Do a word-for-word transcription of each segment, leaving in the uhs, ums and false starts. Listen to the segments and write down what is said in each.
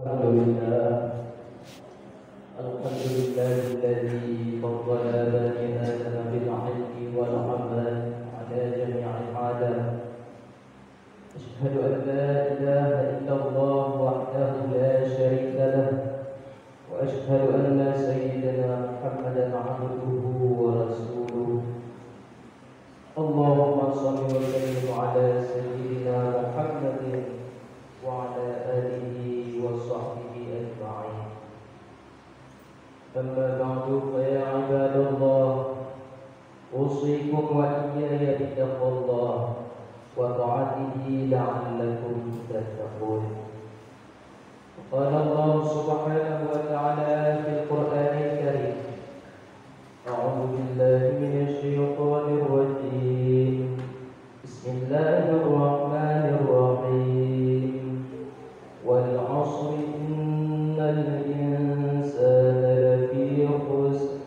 الحمد لله. الحمد لله الذي فضل بني آدم بالعلم والعمل على جميع العالم. أشهد أن لا إله إلا الله وحده لا شريك له، وأشهد أن سيدنا محمدا عبده ورسوله. اللهم صل وسلم على سيدنا محمد وعلى آله وصحبه أجمعين. أما بعد، فيا عباد الله، أوصيكم وإياي بتقوى الله وطاعته لعلكم تتقون. قال الله سبحانه وتعالى في القرآن الكريم: أعوذ بالله من الشيطان الرجيم. بسم الله الرحمن الرحيم. والعصر إن الإنسان لفي خسر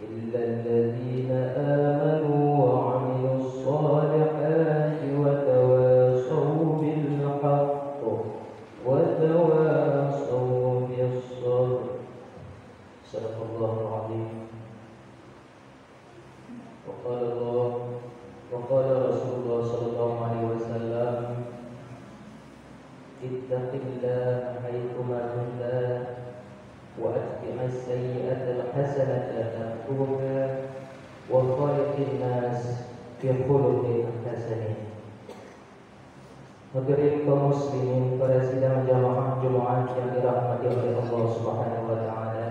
إلا الذين آمنوا وعملوا الصالحات وتواصوا بالحق وتواصوا بالصبر. صدق الله العظيم. وقال الله، وقال رسول الله صلى الله عليه وسلم: اتق الله حيثما كنت وأتبع السيئة الحسنة تمحها وخالق الناس بخلق حسن. Hadirin kaum muslimin, para sidang jamaah Jumaat yang dirahmati oleh Allah Subhanahu wa Ta'ala.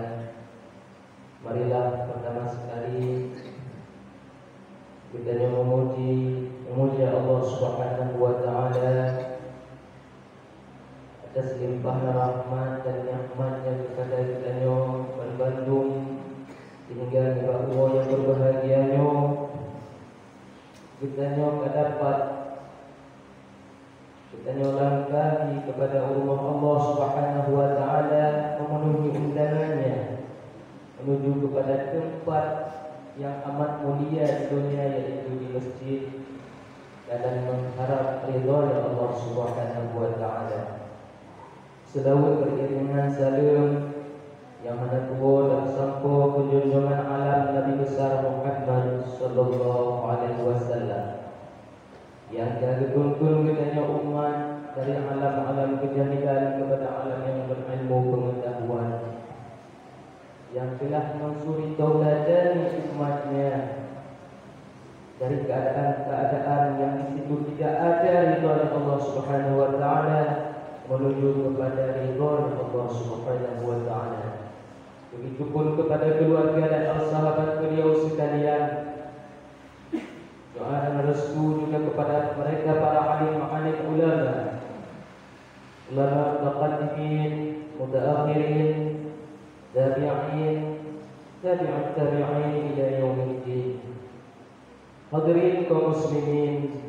Marilah pertama sekali geutanyoe memuji, memuja Allah Subhanahu wa Ta'ala atas limpahna rahmat dan nikmat-Nya kepada geutanyoe banmandum, sehingga nibak uroe nyang berbahagia nyoe geutanyoe ka dapat geutanyoe langkahi kepada rumoh Allah Subhanahu wa Ta'ala, memenuhi undangan-Nya menuju kepada tempat yang amat mulia di dunia, yaitu di masjid, dan mengharap ridha Allah Subhanahu wa Ta'ala. Seulaweuet beriringan saleuem nyang hana tuwoe dan sampoe keu junjungan alam Nabi Besar Muhammad sallallahu alaihi wasallam, nyang ka geutuntun geutanyoe umat dari alam-alam keujahilan keupada alam nyang berilmu peungeutahuan, nyang telah meusuri taulajani umat-Nya dari keadaan-keadaan nyang di situ tidak ada ridha Allah Subhanahu wa Ta'ala menuju kepada ridha Allah Subhanahu wa Ta'ala. Begitupun kepada keluarga dan sahabat beliau sekalian. Doa dan restu juga kepada mereka para alim-alim ulama, ulama mutaqaddimin, mutaakhirin, tabi'in, tabi'ut tabi'in ila yaumiddin. Hadirin kaum muslimin,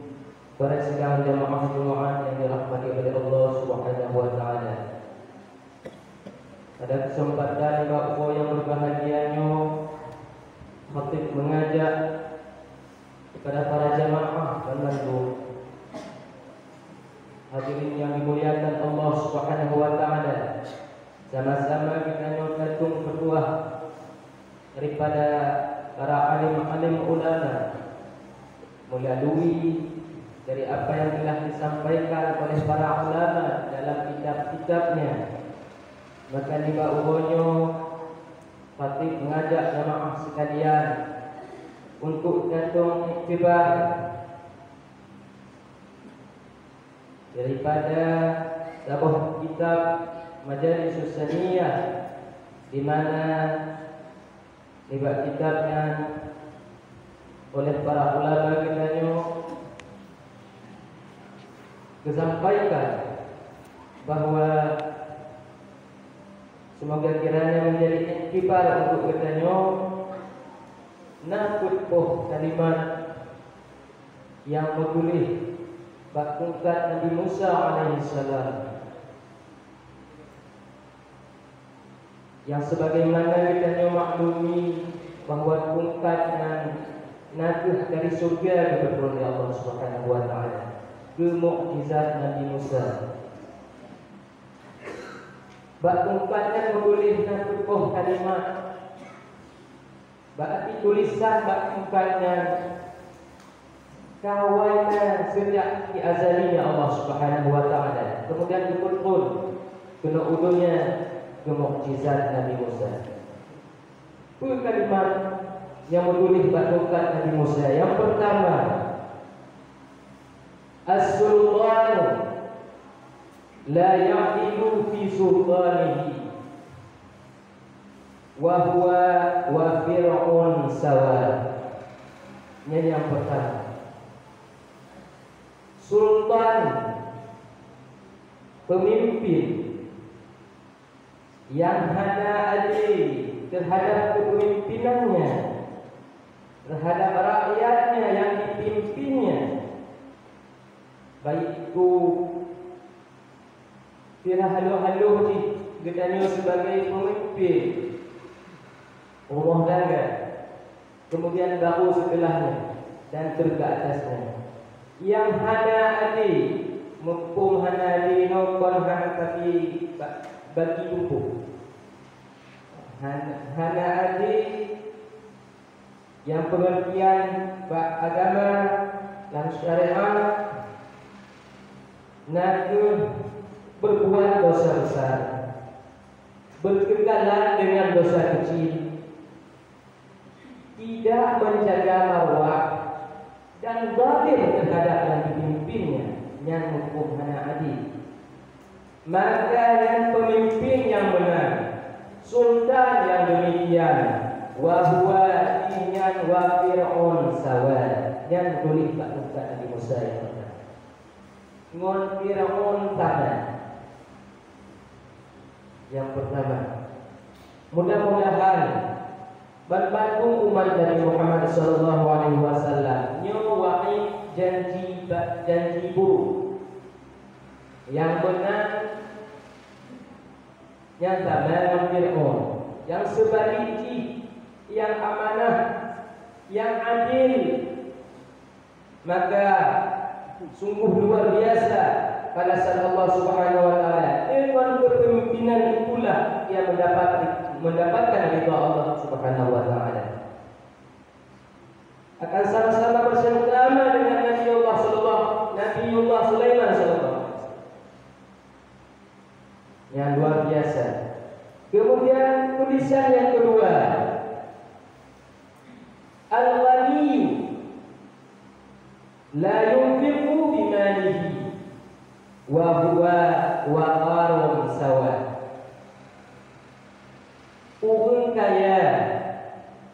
para sidang jamaah Jumaat yang dirahmati oleh Allah Subhanahu wa Ta'ala. Pada kesempatan bak uroe nyang berbahagia nyoe, khatib mengajak kepada para jamaah banmandum. Hadirin yang dimuliakan Allah Subhanahu wa Ta'ala, sama-sama geutanyoe tatung peutuah daripada para alim-alim ulama, melalui dari apa yang telah disampaikan oleh para ulama dalam kitab-kitabnya, maka nibak uroe nyoe, khatib mengajak jamaah sekalian untuk tatung iktibar daripada saboh kitab Majalis Saniyah, di mana nibak kitab nyan oleh para ulama geutanyoe geusampaikan bahwa semoga kiranya menjadi iktibar untuk geutanyoe, na peuet boh kalimat nyang meutuléh bak tungkat Nabi Musa alaihissalam. Yang sebagaimana geutanyoe maklumi bahwa tungkat nyan na kheueh dari syurga geupeutron lé Allah Subhanahu wa Ta'ala keu mukjizat Nabi Musa. Bak tungkat nyan meutuléh na peuet boh kalimat. Bak até tulésan bak tungkat nyan ka awai na seujak di azali Allah Subhanahu wa Taala. Keumudian geupeutrôn keunoe u donya keu mukjizat Nabi Musa. Peue kalimat nyang meutuléh bak tungkat Nabi Musa? Nyang peurtama, "As-sultanu la ya'dilu fi sultanihi, wa huwa wa Fir'aun sawa." Nyan nyang peurtama. Sultan, peumimpin, nyang hana adé teuhadab keupeumimpinan-Nya, teuhadab rakyat-Nya nyang jipimpin-Nya, baik keu sira haloh-haloh jih geutanyoe sibagai peumimpin rumoh tangga, keumudian baru seuteulahnya dan trok keu atasnya. Nyang hana adé, muphom hana adé nyoe kon hana tapi ba-, bagi tumpôk. Han-, hana adé nyang peungeurtian bak agama dan syariat na kheueh beurbuat dosa besar, beukeukalan deungon dosa keucil, tidak menjaga marwah dan zalim teuhadab nyang jipimpinnya, nyan muphom hana adé. Maka nyan peumimpin nyang meunan, sultan nyang deumikian, wa huwa, jih nyan wa Fir'aun sawa, nyan tuléh bak tungkat Nabi Musa nyang meunan. Ngon Fir'aun sama. Nyang peurtama, mudah-mudahan banmandum umat Nabi Muhammad sallallahu alaihi wasallam nyoe wahai janji ba-, janji buruk. Nyang meunan nyang sama ngon Fir'aun, nyang seubalek jih, nyang amanah, nyang adil, maka sungguh luar biasa balasan Allah Subhanahu wa Taala deungon kepemimpinan itulah ia mendapat, mendapatkan ridha Allah Subhanahu wa Taala. Akan sama-sama bersama dengan Nabi Allah sallallahu, Nabi Allah Sulaiman sallallahu. Yang luar biasa. Kemudian tulisan yang kedua, Al-Ghani la yunfiqu bimalihi wa huwa wa Qarun sawa. Ureuëng kaya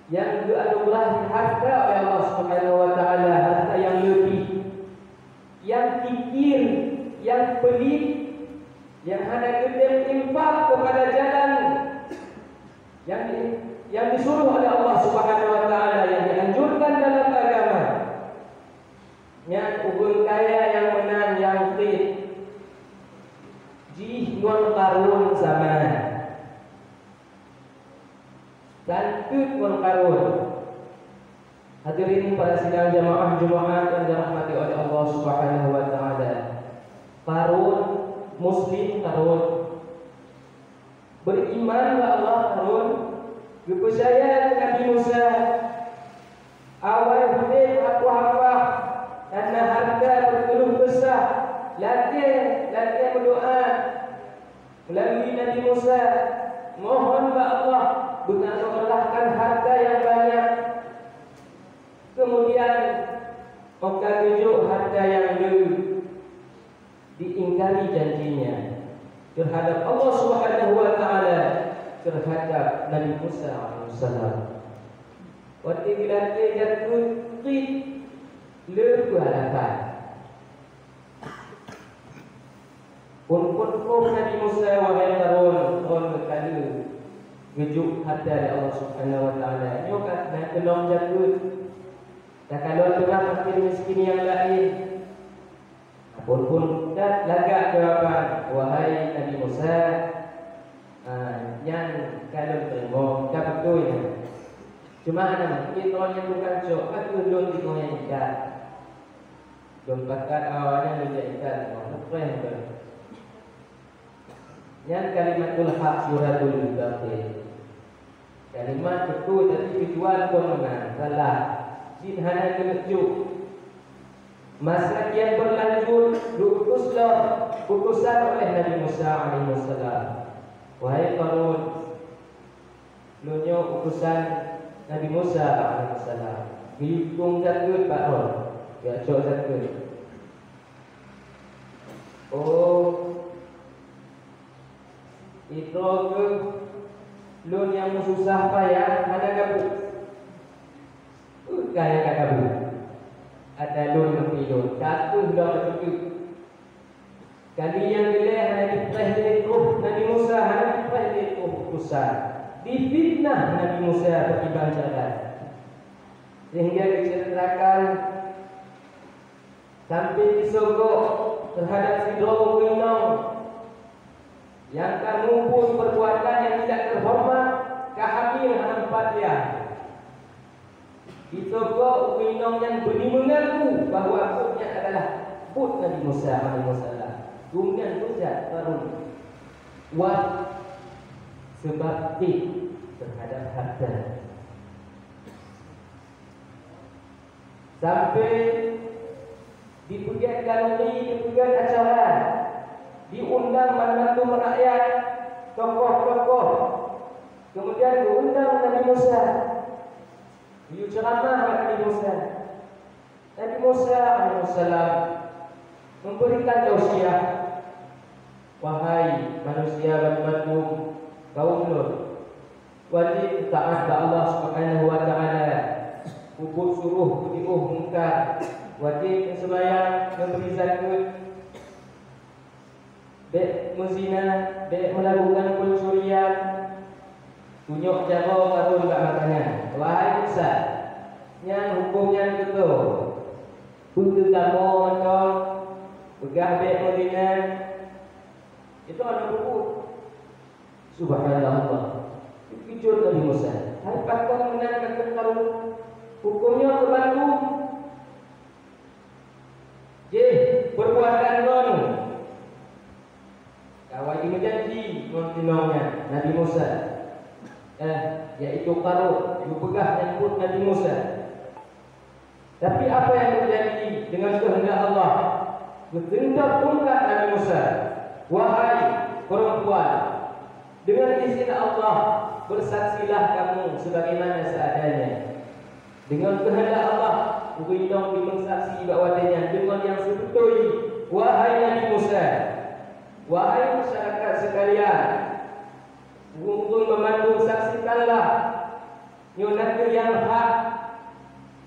nyang geuanugeurah hareuta oleh Allah Subhanahu wa Taala, hareuta nyang leubeh, nyang kikir, nyang peulieut, nyang hana geutem infak keupada jalan nyang di-, nyang disuruh oleh Allah Subhanahu wa Taala, nyang dianjurkan dalam agama. Nyan ureuëng kaya nyang meunan nyang treb jih ngon Qarun sama. Dan teuk ngon Qarun. Hadirin para sidang jamaah Jumaat yang dirahmati oleh Allah Subhanahu wa Taala. Qarun, muslim Qarun. Beriman bak Allah Qarun, geupeucaya keu Nabi Musa. Awai udeb hapah-hapah, dan na hareuta beukeuluh keusah, lakée, lakée meudoá. Meulalu Nabi Musa mohon bak Allah beuna geumeurahkan hareuta nyang banyak. Keumudian, óh ka geujok hareuta nyang le, diingkari janjinya terhadap Allah Subhanahu wa Taala terhadap Nabi Musa alaihissalam. Watée geulakée dan keutik le peue alasan. Phon-phon Nabi Musa, wahai Harun, kon kali geujok hareuta lé Allah Subhanahu wa Taala. Nyoe ka na keunong jakeuet. Takalon teuma fakir miskin nyang laén. Phon-phon that lagak jawaban, wahai Nabi Musa, ah, nyan ka lôn teurimong, ka beutôi nyan. Cuma hana mungken droeneuh nyan tukang cok, ka keuh lôn singoh nyang ikat. Lôn pakat awaknyan lôn jak ikat, ngon mupreh lôn. Nyan kalimatul haq yuradul batil. Kalimat beutôi, tapi tujuan kon meunan, salah. Jin hana keuneuk jok. Masa kian berlanjut, diutus lom utusan oleh Nabi Musa alaihissalam. Wahai Qarun, lôn nyoe utusan Nabi Musa alaihissalam. Geuyue tueng zakeuet bak droe, geuyue cok zakeuet. Oh, sidroe kheueh lôn nyang meususah payah hana gabuek. Peue kaya ka gabuek? Ada lôn ngon lôn, ka kheueh lôn ngon lôn. Kali nyang ilée hana jipreh lé troh Nabi Musa, hana jipreh lé troh utusan. Difitnah Nabi Musa bak iban jalan. Sehingga diceritakan sampai disogok terhadap sidroe ureueng inong nyang ka mubuet perbuatan nyang tidak terhormat, ka hamil hana pat lé. Disogok ureueng inong nyan beuni meungaku bahwa buet nyan adalah buet Nabi Musa alaihissalam. Gobnyan beujat Qarun, wat sebab tieb terhadap harta. Sampai dipeugét khanuri, dipeugét acara, diundang banmandum rakyat, tokoh-tokoh. Kemudian diundang Nabi Musa. Geuyue ceuramah bak Nabi Musa. Nabi Musa alaihissalam memberikan tausiah, "Wahai manusia banmandum kaum lôn, wajéb taát bak Allah Subhanahu wa Ta'ala, peubuet suroh peujiôh mungkar, wajéb meuseumayang, meubri zakeuet, bék meuzina, bék meulakukan peuncurian." Tunyok jaroe Qarun bak mata nyan, "Wahai Musa, nyan huköm nyan keu droe. Peue keu kamoe mantong, peugah bék meuzina, itu hana peubuet." Subhanallah. Teukeujot Nabi Musa. Hai pakon meunan keu Qarun? Huköm nyoe keu bandum. Jih, perbuatan droeneuh. Ka awai jimeujanji ngon inong nyan, Nabi Musa. Eh, yaitu Qarun, geupeugah nyan buet Nabi Musa. Tapi apa yang terjadi dengan kehendak Allah? Geuseundot tungkat Nabi Musa, "Wahai perempuan, dengan izin Allah, bersaksilah kamu sebagaimana seadanya." Dengan kehendak Allah, ureueng inong jimeusaksi bak watée nyan deungon nyang seubeutôi, "Wahai Nabi Musa, wahai masyarakat sekalian, ureueng-ureueng banmandum, saksikanlah." Nyoe na kheueh nyang hak,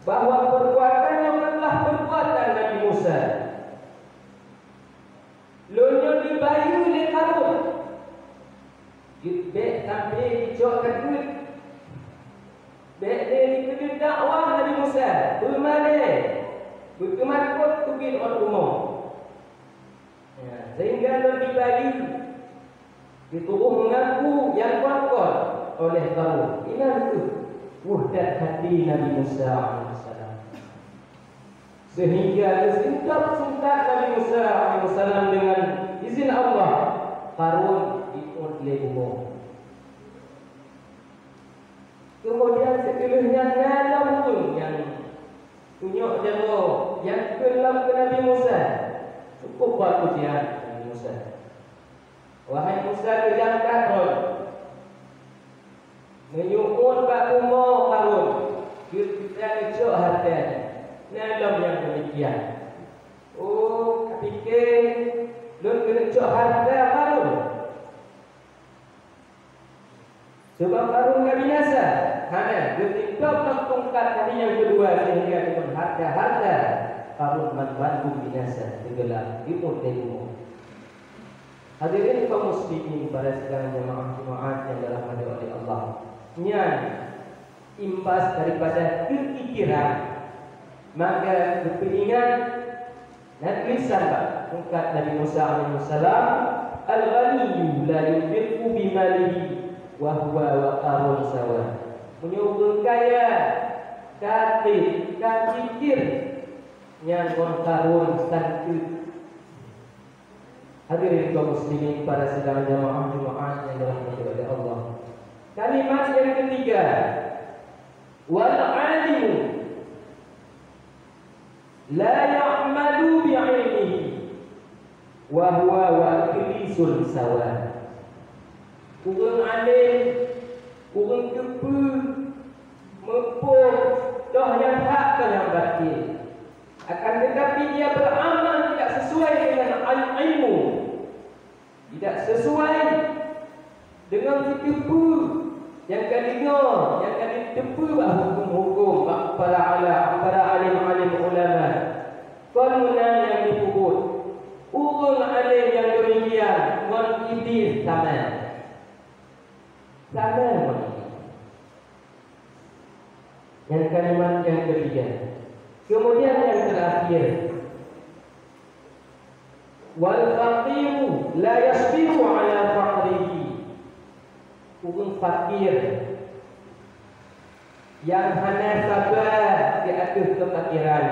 bahwa perbuatan nyoe adalah perbuatan Nabi Musa. Lôn nyoe jibayeue lé Qarun. Bék sampai jicok teukeuet. Bék lé jikeuneuk dakwah Nabi Musa. Peumalée, beuteumakot teubiet ôn rumoh. Ya, sehingga lôn jibayeue jitu'oh meungaku nyang kon-kon oleh Qarun. Inan kheueh wuhdat hati Nabi Musa alaihissalam. Sehingga geuseundot tungkat Nabi Musa alaihissalam dengan izin Allah, Qarun jiôt lé bumoe. Kemudian, sigohlom nyan na lom ureueng nyang tunyok jaroe nyang kheun lom keu Nabi Musa. Cukup bak pujian Nabi Musa. Wahai Musa, keujangkat droe. Meunyoe ôn bak bumoe Qarun, geuteuka neucok hareuta nyan. Na lom nyang demikian. Oh, kapike lôn keuneuk cok hareuta Qarun. Sabab Qarun ka binasa, hana geutingkok lam tungkat kali nyang keudua sehingga deungon harta-harta Qarun banmandum binasa teugeulak di muté bumoe. Hadirin kaum muslimin, para sidang jamaah Jumaat yang dirahmati oleh Allah. Nyan imbas daripada keupikiran, maka geupeuingat na tulisan bak tungkat Nabi Musa alaihissalam, "Al-ghaniyyu la yunfiqu bi malihi wa huwa waqarun sawa." Meunyoe ureueng kaya ka treb, ka pikir, nyan ngon Qarun sangkeut. Hadirin kaum muslimin, para sidang jamaah Jumaat yang dirahmati oleh Allah. Kalimat yang ketiga, wal alimu la ya'malu bi ilmihi wa huwa wa iblisun sawa. Ureuëng alim, ureuëng teupeue, muphom toh nyang hak keu nyang batil, akan tetapi dia beramal tidak sesuai dengan al-ilmu, tidak sesuai dengan siteupeu nyang ka deungoe, nyang ka jiteupeue bak huköm-huköm bak para ala, para alim-alim ulama. Kon meunan nyang jipeubuet. Ureuëng alim nyang demikian ngon Iblih sama. Sama ngon Iblih. Nyang kalimat nyang ketiga. Kemudian yang terakhir, wal faqiru la yasbiru ala faqrihi. Ureuëng fakir nyang hana sabar di ateueh keufakiran,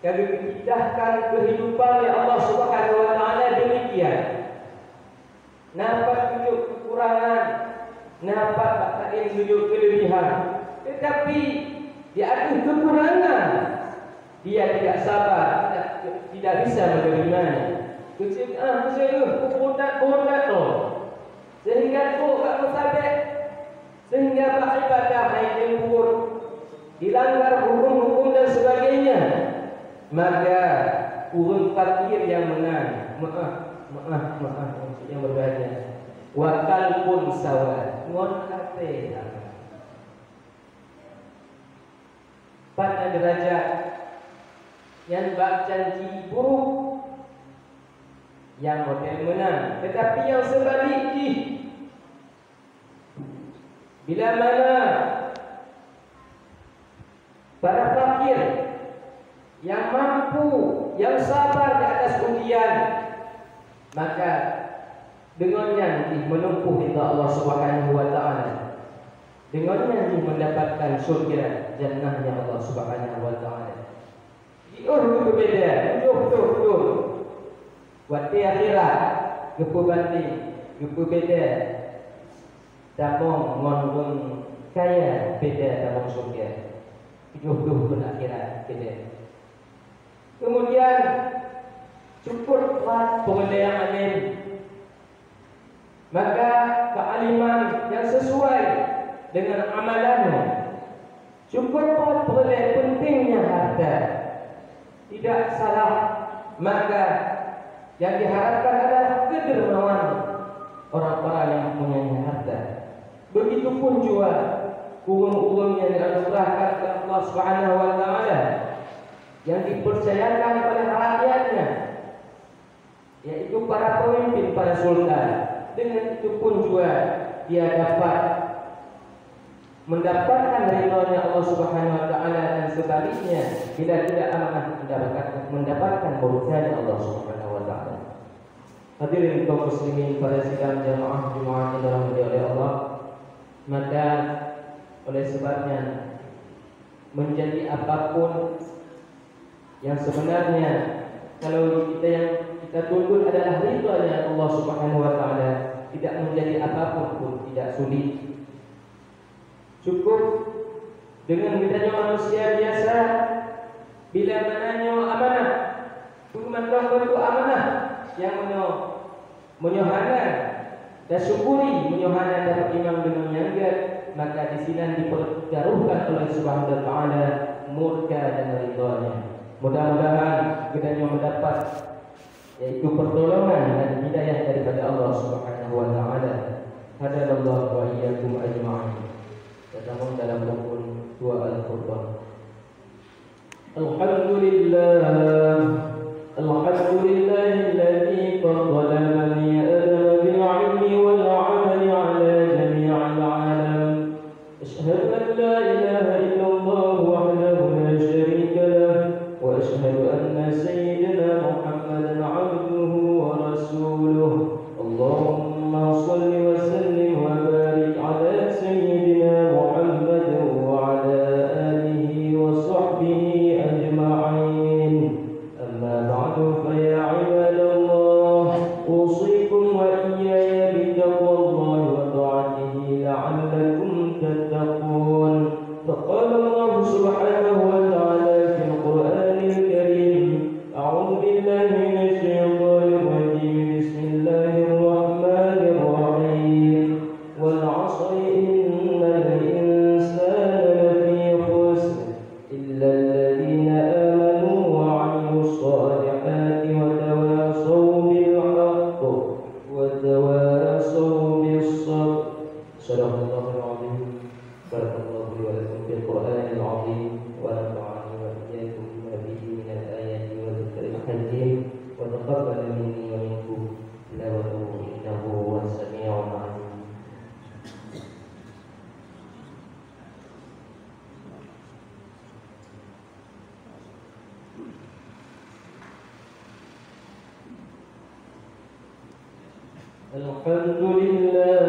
ka geupeutindahkan keuhidupan lé Allah Subhanahu wa Taala demikian. Na pat tunjuk kekurangan, na pat bak laén tunjuk kelebihan. Tetapi di ateueh kekurangan, dia tidak sabar, tidak, tidak bisa menerimanya. Keuceuk ah, keuceuk, beureudat-beureudat tu. Sehingga trok bak meusabe, sehingga bak ibadah hai jeumput, dilanggar huköm-huköm dan sebagainya, maka ureuëng fakir nyang meunan, meu'ah, meu'ah, meu'ah, nyang berbahagia, wa qalbun sawa, ngon até sama. Pada derajat nyan bak janji buruk nyang model meunan, tetapi nyang seubalik jih, bila mana para fakir nyang mampu, nyang sabar di atas ujian, maka deungon nyan jih meunumpuh ridha Allah Subhanahu wa Taala. Deungon nyan jih mendapatkan syurga jannahnya Allah Subhanahu wa Taala. Jiôh geupeubeda, tujoh ploh thôn. Watée akhirat, geupeubandeng, geupeubeda tamong ngon ureuëng kaya, beda tamong syurga. Tujoh ploh thôn akhirat, beda. Kemudian, cukup kuat peureulée alim. Maka, kealiman yang sesuai dengan amalannya. Cukup peureulée pentingnya harta. Tidak salah, maka yang diharapkan adalah kedermawan orang-orang yang mempunyai harta. Begitupun jua ureuëng-ureuëng yang dianugerahkan oleh Allah Subhanahu wa Taala, yang dipercayakan oleh rakyatnya, yaitu para pemimpin, para sultan. Dengan itu pun jua dia dapat mendapatkan ridhonya Allah Subhanahu wa Taala, dan sebaliknya, bila tidak amanah, mendapatkan, mendapatkan murkanya Allah Subhanahu wa Taala. Hadirin kaum muslimin, para sidang jamaah Jumaat yang dirahmati oleh Allah, maka oleh sebabnya, menjadi apapun yang sebenarnya, kalau kita yang kita tuntut adalah ridhanya Allah Subhanahu wa Taala, tidak menjadi apapun pun tidak sulit. Cukup dengan geutanyoe manusia biasa, bila mana nyoe amanah, peue mantong bentuk amanah nyang meunyoe Meunyoe hana, tasyukuri, meunyoe hana tapeutimang deungon nyang gét, maka disinan dipertaruhkan oleh Subhanahu wa Taala murka dan ridha-Nya. Mudah-mudahan geutanyoe mendapat, yaitu pertolongan dan hidayah daripada Allah Subhanahu wa Taala. Hadanallahu wa iyyakum ajma'in. Kita bangun dalam rukun dua Al-Furqan. الحمد لله. الحمد لله الذي فضل بني آدم بالعلم والعمل على جميع العالم. أشهد أن لا إله إلا الله وحده لا شريك له، وأشهد أن سيدنا محمدا عبده ورسوله. اللهم صل وسلم وبارك على سيدنا محمد وعلى آله وصحبه أجمعين. صدق الله العظيم. بارك الله لي ولكم في القرآن العظيم، ونفعني وإياكم بما فيه من الآيات والذكر الحكيم، وتقبل مني ومنكم تلاوته إنه هو السميع العليم. الحمد لله.